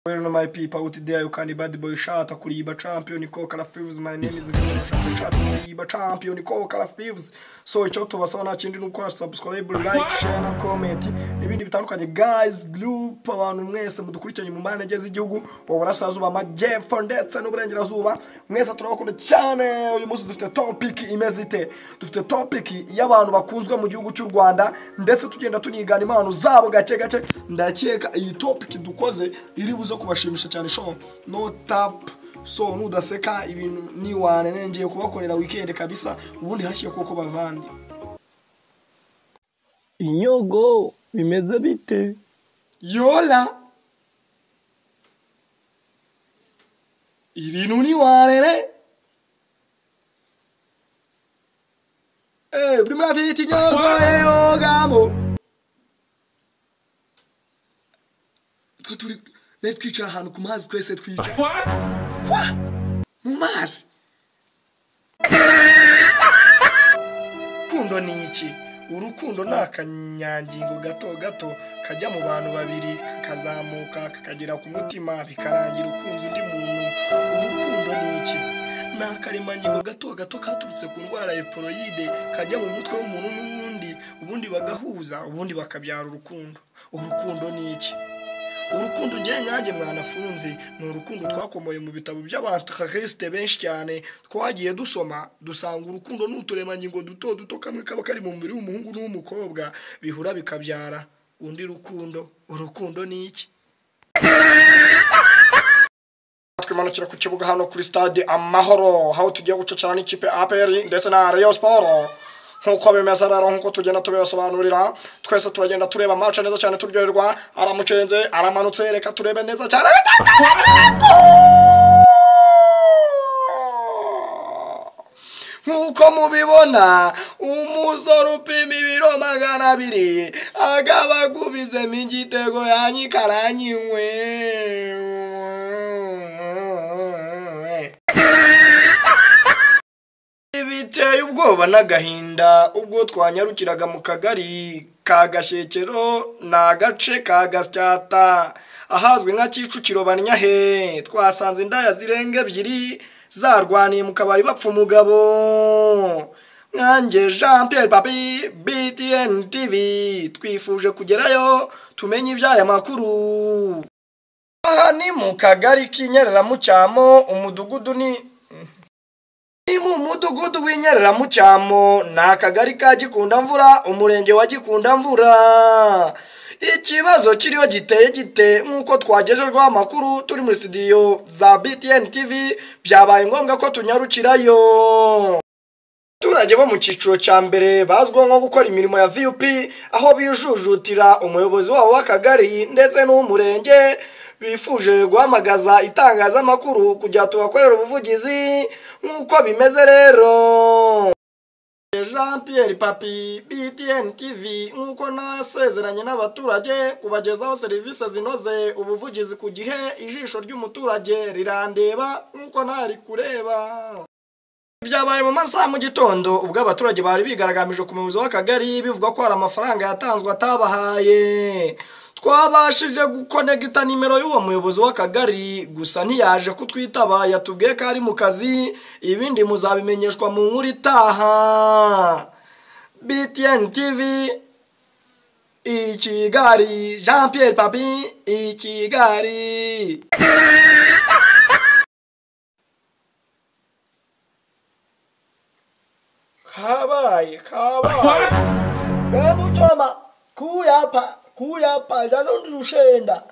Well, my people out there, you can bad boy shata kuriba champion Kokara Thieves. My name is Kuriba champion Kokara Thieves. So icyo tubasaba nta kindi ni ukora subscribe, like, share na comment n'ibindi bitandukanye guys. Group abantu mwese mudukurikiranye mu mpande z'igihugu, uburasirazuba, amajyepfo ndetse n'uburengerazuba, mwese turabakunda cyane. Uyu munsi dufite topic imeze ite? Dufite topic y'abantu bakunzwe mu gihugu cy'u Rwanda, ndetse tugenda tunigana impano zabo gake gake. Ndakeka iyi topic dukoze iri buze kubashimisha cyane. Show no tap so nudaseka ibintu ni wane ngiye kubakorera weekend kabisa, ubundi hashiye koko bavandi. Inyogo bimeze bite? Yola ibintu ni warere buri murafite inyogo ogamo turi twicara ahantu ku mazi, twese twicara kwa mu mazi. Urukundo ni iki? Urukundo ni akanyangingo gato gato kajya mu bantu babiri, kakazamuka kakagera ku mutima, bikarangira ukunze undi muntu. Urukundo ni iki? Ni akaremangingo gato gato katurutse ku ndwara ya eporoyide, kajya mu mutwe w'umuntu n'uwundi, ubundi bagahuza, ubundi bakabyara urukundo. Urukundo ni iki? Urukundo ngiye nyange mwanafunzi ni urukundo twakomoye mu bitabo by'abantu benshi cyane twagiye dusoma, dusanga urukundo n'uturemangingo duto duto kamwe kaba kari mu mubiri w'umuhungu n'uw'umukobwa, bihura bikabyara undi rukundo. Urukundo ni iki? Twimanukira ku kibuga hano kuri stade Amahoro, aho tugiye gucacara n'ikipe APR ndetse na Rayon Sport. Nkuko bimeze rero, nkuko tugenda tubibasobanurira, twese turagenda tureba match neza cyane, turyoherwa. Aramucenze, aramanutse, reka turebe neza cyane. Nkuko mubibona, umusore upima ibiro 200 agabagubizemo igitego yanyikaranywe. Biteye ubwoba n'agahinda ubwo twanyarukiraga mu kagari ka Gashekero na gace ka Gasyata ahazwi nka Kicukiro Banyahe, twasanze indaya zirenga 2 zarwaniye mu kabari bapfa umugabo. Nkanjye Jean Pierre Papi, BTN TV, twifuje kugerayo tumenye iby'aya makuru. Aha ni mu kagari k'Inyereramucyamo, umudugudu ni mu mudugudu w'Inyereramucyamo, ni akagari ka Gikundamvura, umurenge wa Gikundamvura. Ikibazo kiriho giteye gite nk'uko twagejejweho amakuru turi muri studio za BTN TV, byabaye ngombwa ko tunyarukirayo. Abaturage bo mu cyiciro cya mbere bazwiho nko gukora imirimo ya VUP, aho bijujutira umuyobozi wabo w'akagari ndetse n'uw'umurenge, bifuje guhamagaza itangazamakuru kugira tubakorere ubuvugizi. Nk'uko bimeze rero, Jean Pierre Papi, BTN TV, nk'uko nasezeranye n'abaturage kubagezaho serivisi zinoze, ubuvugizi ku gihe, ijisho ry'umuturage rirandeba nk'uko ntari kureba. Byabaye mu masaha mu gitondo ubwo abaturage bari bigaragambije ku muyobozi w'akagari, bivuga ko hari amafaranga yatanzwe atabahaye. Twabashije gukonegita nimero y'uwo muyobozi w'akagari, gusa ntiyaje kutwitaba, yatubwiye ko ari mu kazi, ibindi muzabimenyeshwa mu nkuru itaha. BTN TV i Kigali, Jean Pierre Papi i Kigali. Kabaye kabaye bemuchoma kuyapa kuyapa janondirushenda.